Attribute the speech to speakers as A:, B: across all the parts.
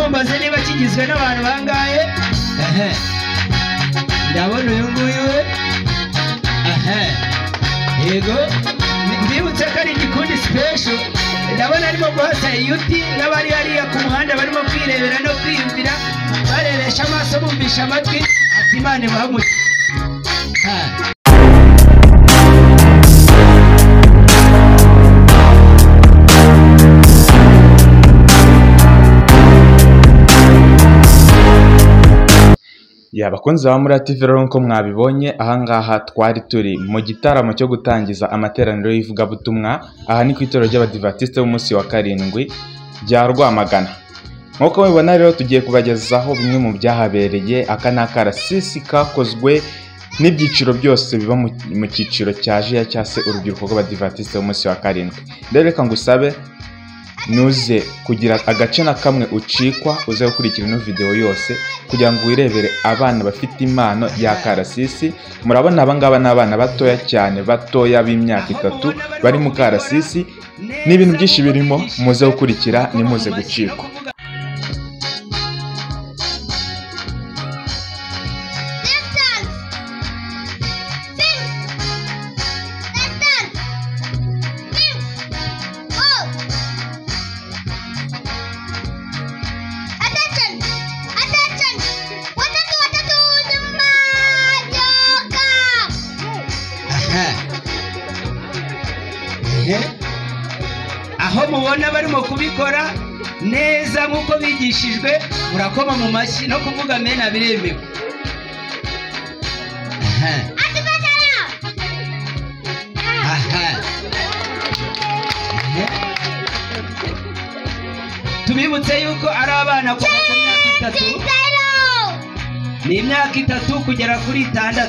A: Ntimumbaze niba kigizwe n'abantu bangahe. Ndabona uyu nguyu we. Yego, mbibutse ko ari igikundi special. Ndabona arimo guhasa yuti n'abari hariya ku muhanda barimo kwirebera no kwiyumvira, barebesha amaso bumvisha amatwi, ati Imana ibahe umugisha.
B: Ya bakunzi ba Murera TV rero nkuko mwabibonye ahangaha twari turi mu gitaramo cyo gutangiza amateraniro y'ivugabutumwa. Aha ni ku itorero ry'Abadivatiste b'umunsi wa 7 rya Rwamagana. Nkuko mubibona rero tugiye kubagezaho bimwe mu byahabereye. Aka ni akarasisi kakozwe n'ibyiciro byose biba mu cyiciro cya jiya cyangwa se urubyiruko rw'Abadivatiste b'umunsi wa 7. Rero reka ngusabe nuze kugira agace na kamwe ucikwa, uze gukurikira ino video yose kugira ngo wirebere abana bafite impano ya karasisi. Murabona aba ngaba ni abana batoya cyane, batoya b'imyaka 3 bari mu karasisi. Ni ibintu byinshi birimo, muze gukurikira nimuze gucikwa.
A: Aho mubona barimo kubikora neza nk'uko bigishijwe, murakoma mu mashyi no kuvuga mena biremewe. Tubibutse yuko ari abana kuva ku myaka 3, ni imyaka 3 kugera kuri 6.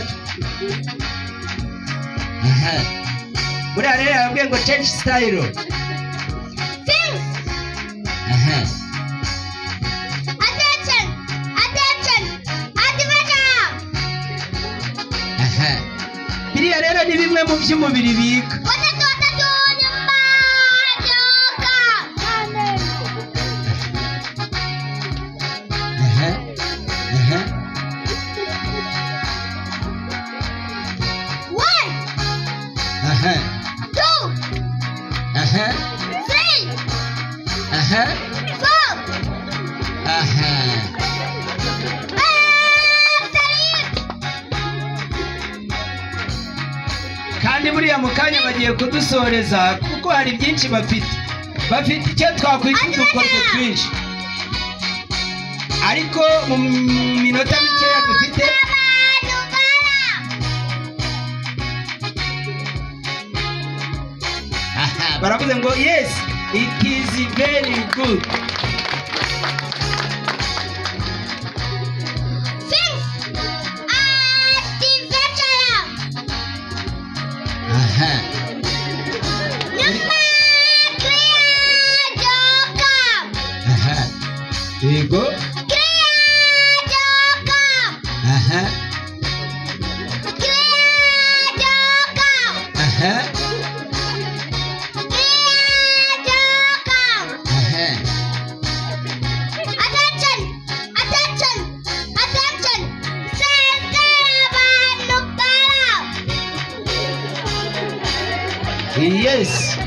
A: Buriya rero yababwiye ngo change style.
C: Attention! Attention! Attention!
A: Biriya rero ni bimwe mu by'umubiri biga. Kandi buriya mu kanya bagiye kudusoreza kuko hari byinshi bafite. Bafite icyo twakwita udukoryo twinshi, ariko mu minota mikeya dufite. Baravuze ngo yes, it is very good. Yego.
C: Attention! Attention! Attention!
A: Yes.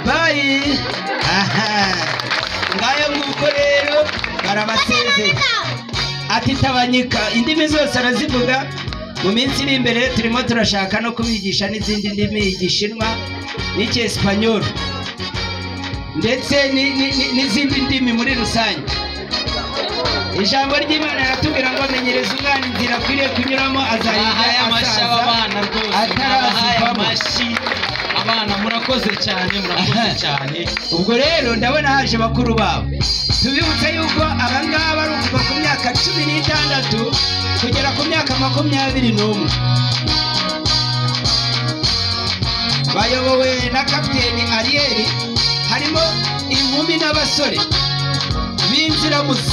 A: Bye. Ngayo nguko rero barabasezeye. Ati tabanyika indimi zose arazivuga. Mu minsi iri imbere turimo turashaka no kubigisha n'izindi ndimi, igishinwa n'icyesipanyol ndetse n'izindi ndimi muri rusange. Ijambo ry'Imana riratubwira ngo amenyereza umwana inzira akwiriye kunyuramo, azayiga
D: amashyi. Abana rwose nabahaye amashyi. Abana murakoze cyane, murakoze cyane.
A: Ubwo rero ndabona haje bakuru babo. Tubibutse yuko abangaba ari ukuva ku myaka 16 kugera ku myaka 21. Bayobowe na kapiteni Ariel. Harimo inkumi n'abasore b'inziramuzi.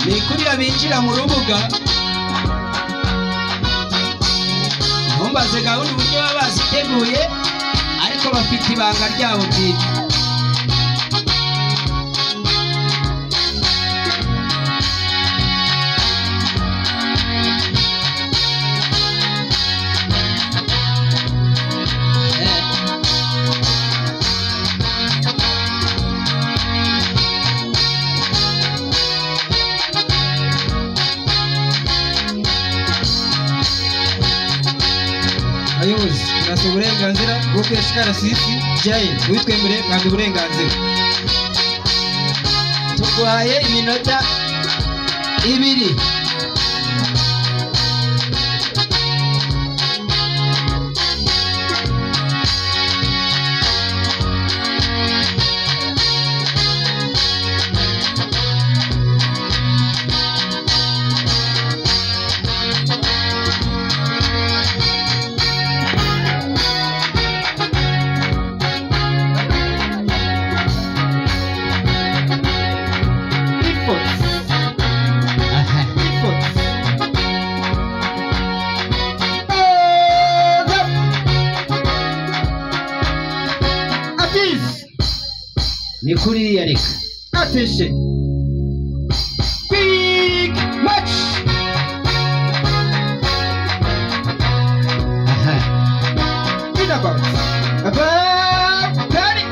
A: Ni kuriya binjira mu rubuga. Ntumbaze gahunda uburyo baba baziteguye, ariko Ariko bafite ibanga ryabo bwite.
E: Abayobozi turasaba uburenganzira bwo kwesha ikarasisi jayi witwemere mwanga uburenganzira.
A: Tuguhaye iminota 2. Ni kuriya reka.
E: Attention. Quick march.
A: Aha.
E: In about. About 30.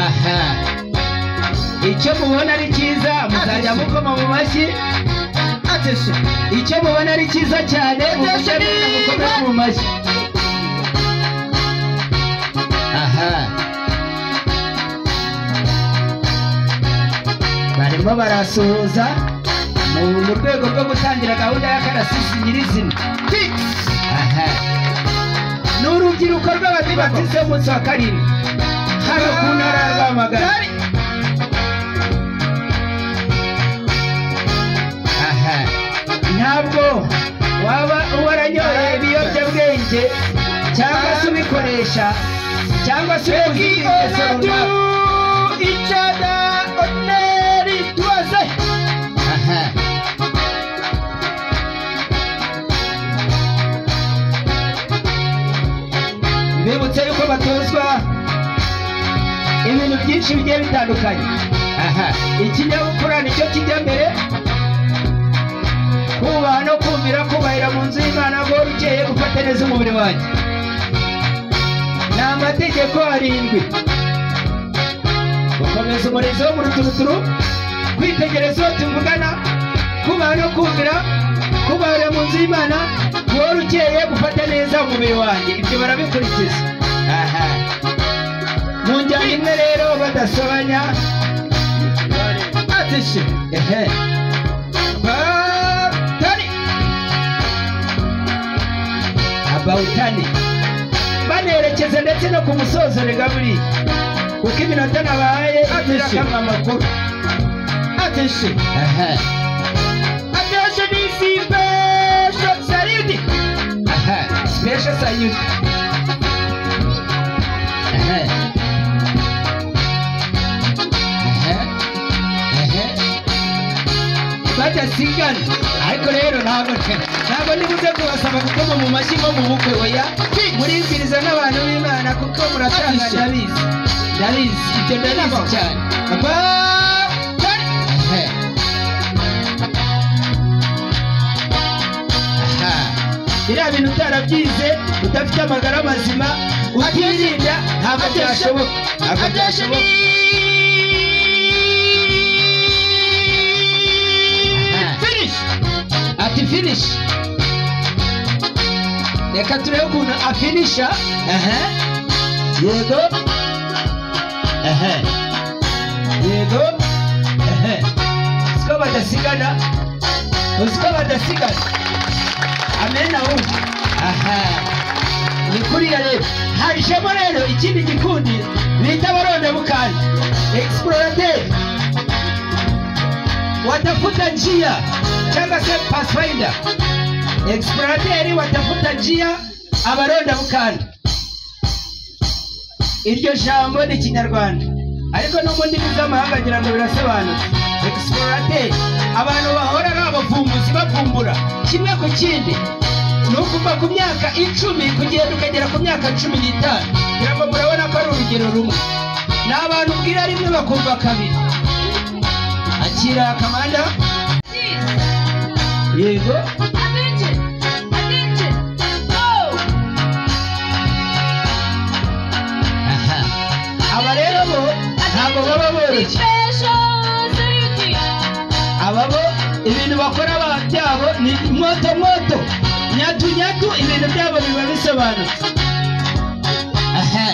A: Aha. Icyo mubona ari cyiza muzajya mukoma mu mashyi.
E: Attention.
A: Icyo mubona ari cyiza cyane muzajya mukoma mu mashyi. Aha. Barimo barasuhuza mu rwego rwo gutangira gahunda y'akarasisi nyirizina. Aha. Ni urubyiruko rw'Abadivatisi b'umunsi wa 7 hano ku ntara ya Rwamagana. Aha. Ntabwo waba waranyoye ibiyobyabwenge cyangwa se ubikoresha cyangwa se
E: Eki onadu ichada oneri tuaze.
A: Aha. Mbibutse yuko batozwa ibintu byinshi bigiye bitandukanye. Aha. Ikinyabupfura nicyo kijya mbere, kubaha no kumvira, kubahira mu nzu y'Imana, guhora ukeye, gufata neza umubiri wanjye. Ni amategeko 7. Gukomeza umurizo wo mu ruturuturu, kwitegereza uwo tuvugana, kubaha no kumvira, kubahira mu nzu y'Imana, guhora ukeye, gufata neza umubiri wanjye. Ibyo barabikurikiza. Aha. Mu njyana imwe rero badasobanya.
E: Attention.
A: Ehe.
E: About 30.
A: About banerekeza ndetse no ku musozo rega buriya, kuko iminota nabahaye irakama amakuru.
E: Attention.
A: Aha.
E: Attention special salute.
A: Aha. Special salute. Aha. Aha. Aha. Badasigana. Ariko rero ntabwo nibuze kubasaba gukoma mu mashyi nko mu bukwe, oya. Muribwiriza n'abantu b'Imana kuko muratanga, ndabizi. Ndabizi, ibyo ndabizi cyane.
E: About 30.
A: Aha. Biriya bintu utarabyize, udafite amagara mazima, utirinda, ntabwo byashoboka. Ntabwo byashoboka.
E: Finish.
A: Ati finish. Reka turebe ukuntu afinisha. Aha. Yego. Aha. Yego. Aha. Siko badasigana. Siko badasigana. Amen aho. Aha. Ni kuriya rero. Hajemo rero ikindi gikundi bita abarondabukanda. Explorateur. Watafuta njia cyangwa se pathfinder. Explorateur watafuta njia, abarondabukanda. Iryo jambo ni Kinyarwanda, ariko no mu ndimi z'amahanga ngira ngo birasobanutse. Explorateur. Abantu bahora ari abavumbuzi, bavumbura kimwe ku kindi. Ni ukuva ku myaka 10 kugenda ukagera ku myaka 15. Kugira ngo murabona ko ari urugero rumwe. Ni abantu ubwira rimwe bakumva kabiri. Akira kamanda. Yego.
C: Attention! Attention! Go!
A: Aha. Aba rero bo ntabwo baba boroshye.
C: Special salute!
A: Aba bo ibintu bakora byabo ni moto moto, nyatu nyatu, ibintu byabo biba bisobanutse. Aha.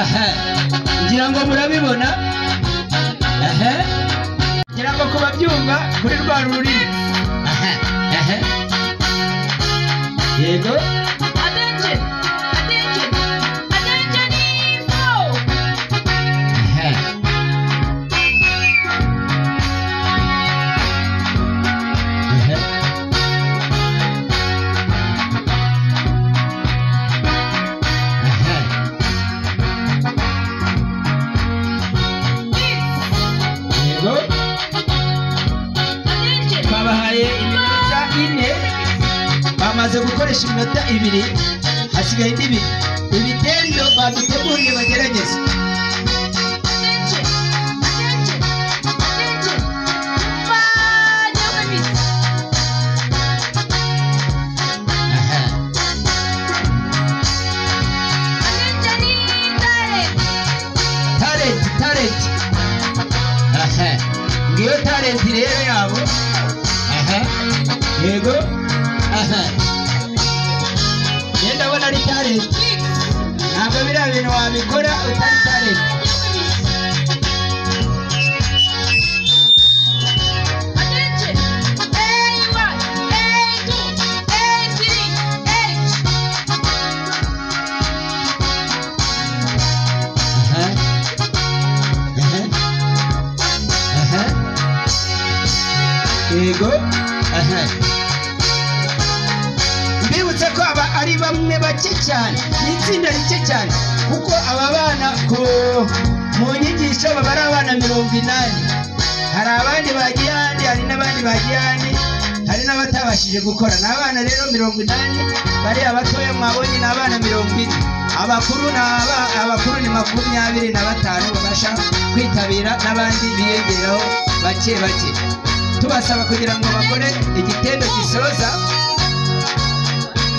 A: Aha. Ngira ngo murabibona. Aha. Ngira ngo kubabyumva kuri rwa rurimi. Aha. Aha. Yego.
C: Attention! Attention! Attention! Go!
A: Aha. Aha. Aha. Yego.
C: Attention!
A: Twabahaye iminota 4, bamaze gukoresha iminota 2, hasigaye indi 2. Ibitendo baduteguriye bagerageze.
C: Attention! Attention! Attention! Five minutes.
A: Aha.
C: Attention! Talent!
A: Talent, talent. Aha. Ngiyo talent rero yabo. Aha. Yego. Aha. Njye ndabona ari talent. Ntabwo biriya bintu wabikora utari talent.
C: Attention! A1, A2, A3, H.
A: Aha. Aha. Aha. Yego. Aha. Mbibutse ko aba ari bamwe bake cyane, ni itsinda rike cyane, kuko aba bana ku mu nyigisho baba ari abana 80. Hari abandi bagiye ahandi, hari n'abandi bagiye ahandi, hari n'abatabashije gukora. Ni abana rero 80, bariya batoya mwabonye ni abana 40. Abakuru ni abakuru ni 25 babasha kwitabira, n'abandi biyongeraho bake bake. Tubasaba kugira ngo bakore igitendo gisoza,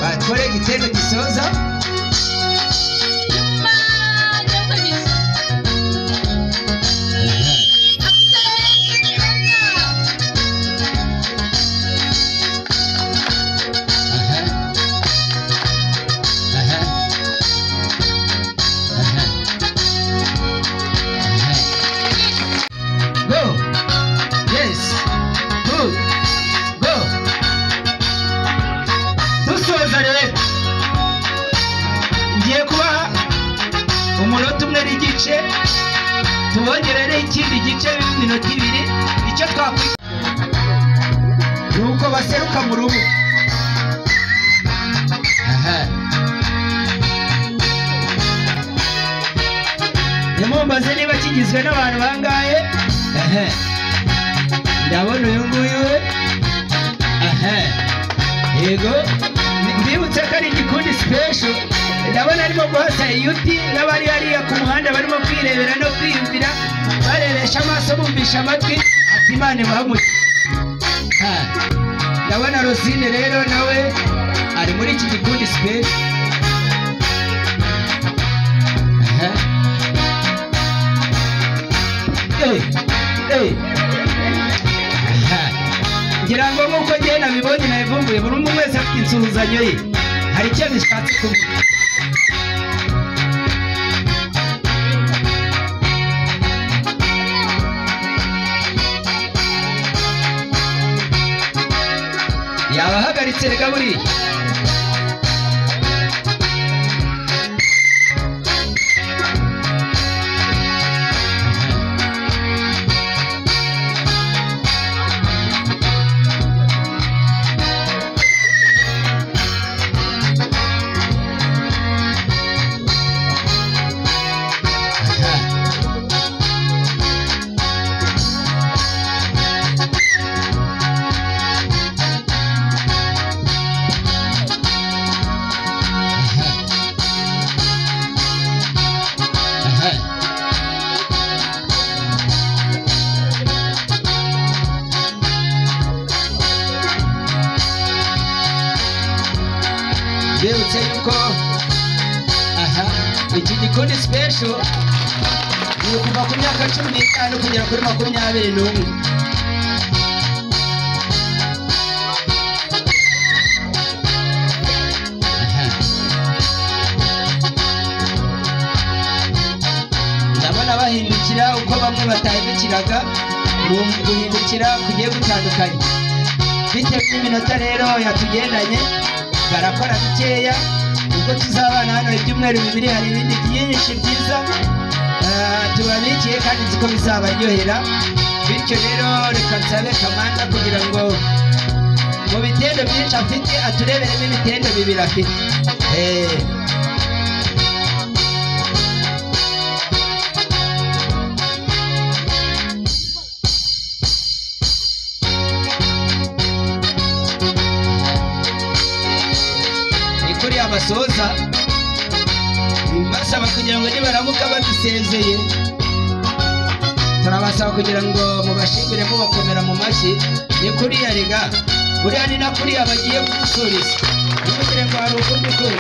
A: bakore igitendo gisoza.
C: Five minutes.
A: Aha. Aha. Aha. Aha. Go. Yes. Good. Go. Dusoza rero ngiye kubaha umunota 1 n'igice, tubongerere ikindi gice b'iminota 2. Icyo twakwita ni uko baseruka mu rugo. Aha. Ntimumbaze niba kigizwe n'abantu bangahe. Aha. Ndabona uyu nguyu we. Aha. Yego. Mbibutse ko ari igikundi special. Ndabona arimo guhasa iyuti n'abari hariya ku muhanda barimo kwirebera no kwiyumvira, barebesha amaso, bumvisha amatwi, ati Imana ibahe umugisha. Ha. Ndabona Rosine rero nawe ari muri iki gikundi special. Aha. Eh, eh. Aha. Ngira ngo nk'uko njyewe nabibonye nabivumbuye, buri umwe wese afite insuhuzanyo ye, hari icyo bishatse kuvuga. Yabahagaritse reka buriya. Aha. Mbibutse yuko aha iki gikundi special ni ukuva ku myaka 15 kugera kuri 21. Ndabona bahindukira uko bamwe batahindukiraga, mu guhindukira kugiye gutandukanye bitewe n'iminota rero yatugendanye. Barakora bikeya, ubwo tuzabana hano ibyumweru 2 hari ibindi byinshi byiza tubabikiye kandi nzi ko bizabaryohera. Bityo rero reka nsabe Kamanda kugira ngo mu bitendo byinshi afite atureberemo ibitendo 2 afite. Kuri abasoza basaba kugira ngo nibaramuka badusezeye, turabasaba kugira ngo mubashimire mubakomera mu mashyi. Ni kuriya rega, buriya ni na kuriya bagiye kudusuriza, ntimugire ngo hari ukundi kuri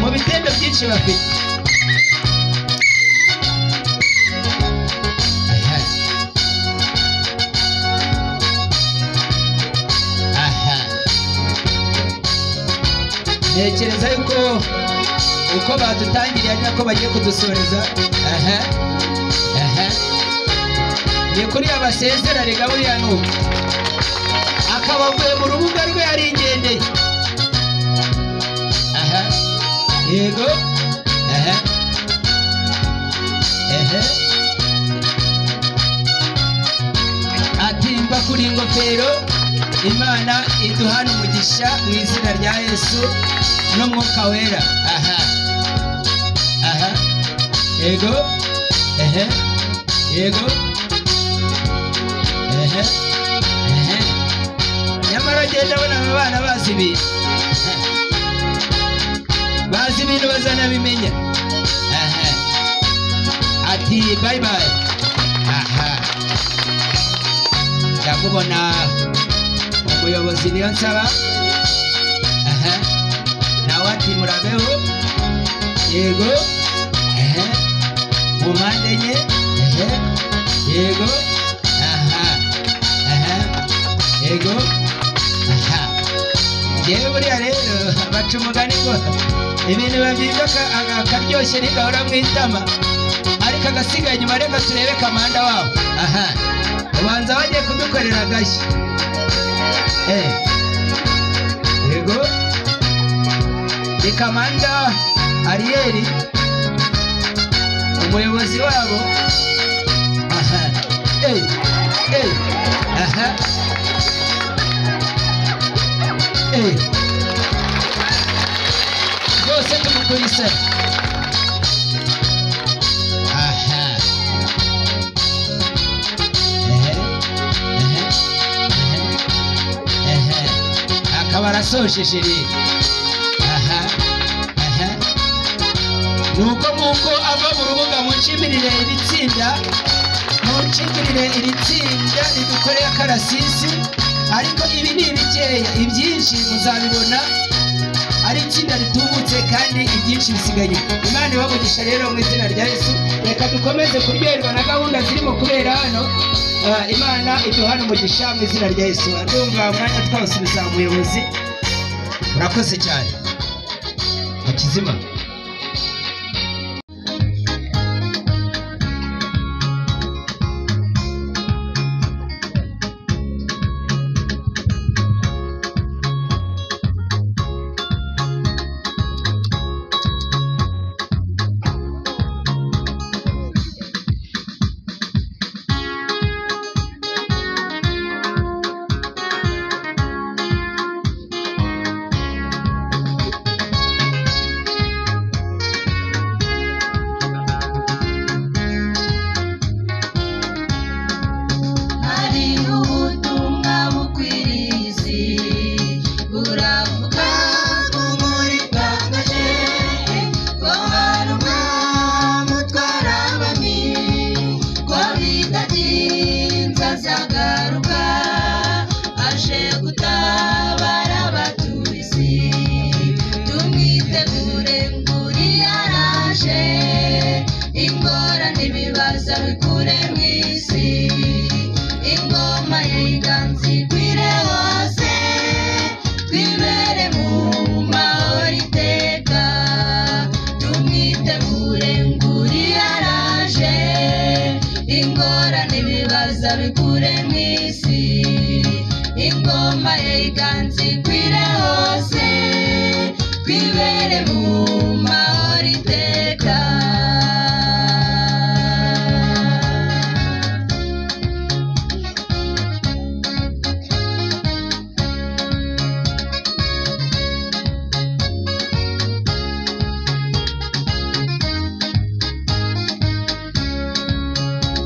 A: mu bitendo byinshi bafite. Ntekereza yuko uko badutangiriye ari nako bagiye kudusoreza. Aha aha ni kuri abasezera rega, buriya nuko akaba avuye mu rubuga rwe yarigendeye. Aha yego, aha ehe, atimba kuri ingofero. Imana iduhana umugisha mu izina rya Yesu n'Umwuka Wera. Aha aha yego, ehe yego, ehe ehe. Nyamara agenda abona aba bana bazi ibintu, bazi ibintu bazanabimenya. Aha ati bye bye. Aha ndakubona umuyobozi niyo nsaba. Aha nawe ati murabeho. Yego, ehe, mu mpande enye. Ehe yego, aha aha yego, aha. Yewe buriya rero baca umugani ngo ibintu biba byiza akaryoshye ntigahora mu itama, ariko agasigaye inyuma. Reka turebe Kamanda wabo. Aha ubanza bagiye kudukorera agashyi. Yego, ni Kamanda Ariel umuyobozi wabo. Aha aha rwose tumukurise. Aha ehe, akaba arasojeje rero. Aha aha nuko nguko ava mu rubuga. Munshimirire iri tsinda, munshimirire iri tsinda ridukoreye akarasisi. Ariko ibi ni ibikeya, ibyinshi muzabibona ari itsinda ritubutse kandi ibyinshi bisigaye. Imana ibamugisha rero mu izina rya Yesu. Reka dukomeze kuryoherwa na gahunda zirimo kubera hano. Imana iduhana umugisha mu izina rya Yesu. Ndumva umwanya twawusubiza umuyobozi. Murakoze cyane. Hakizima.
C: Azagaruka aje gutabara abatuye isi. ye iganze ikwire hose, twibere mu mahoro iteka.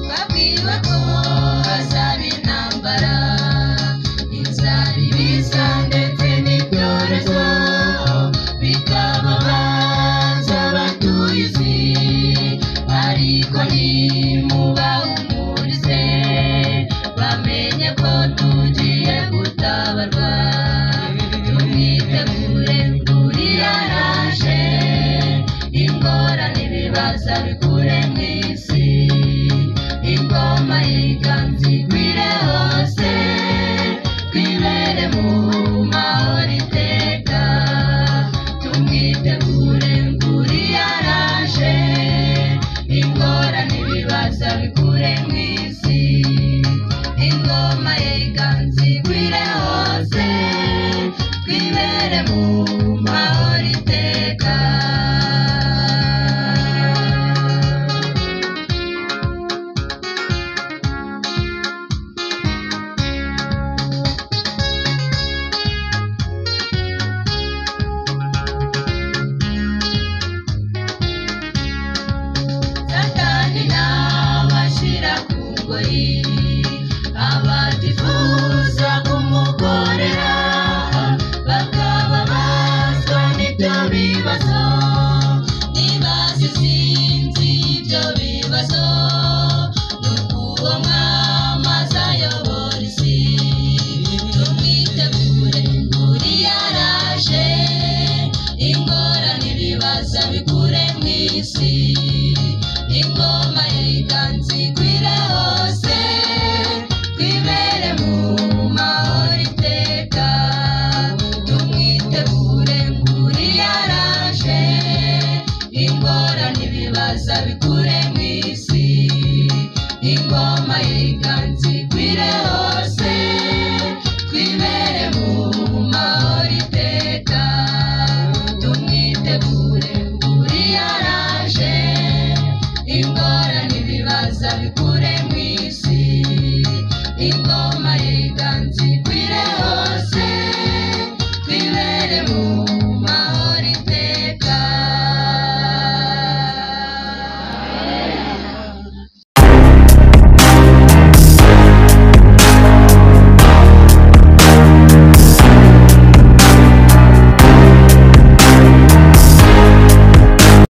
C: Babwiwe ko hazaba intambara, inzara, ibiza ndetse n'ibyorezo, bikababaza abatuye isi, ariko nimubahumurize, bamenye ko tugiye gutabarwa. Tumwitegure nguriya araje, ingorane ibibazo bikure mu isi, ingoma yiganze igwire hose, twibere mu mahoro iteka. Tumwitegure nguriya araje, ingorane ibibazo bikure mu isi, ingoma yiganze igwire hose, twibere mu mahoro iteka. Satani nawe ashyira ku ngoyi abatifuza kumukorera, bakababazwa n'ibyo bibazo, nibaza isinzi ibyo bibazo, nuko uwo mwami azayobora isi. Tumwitegure nguriya araje, ingorane ibibazo bikure mu isi, ingoma yiganze igwire hose, twibere mu mahoro iteka. Tumwitegure nguriya araje, ingorane ibibazo bikure mu isi, ingoma yiganze igwire hose, twibere mu mahoro iteka. Tumwitegure nguriya araje, ingorane ibibazo bikure mu isi, ingoma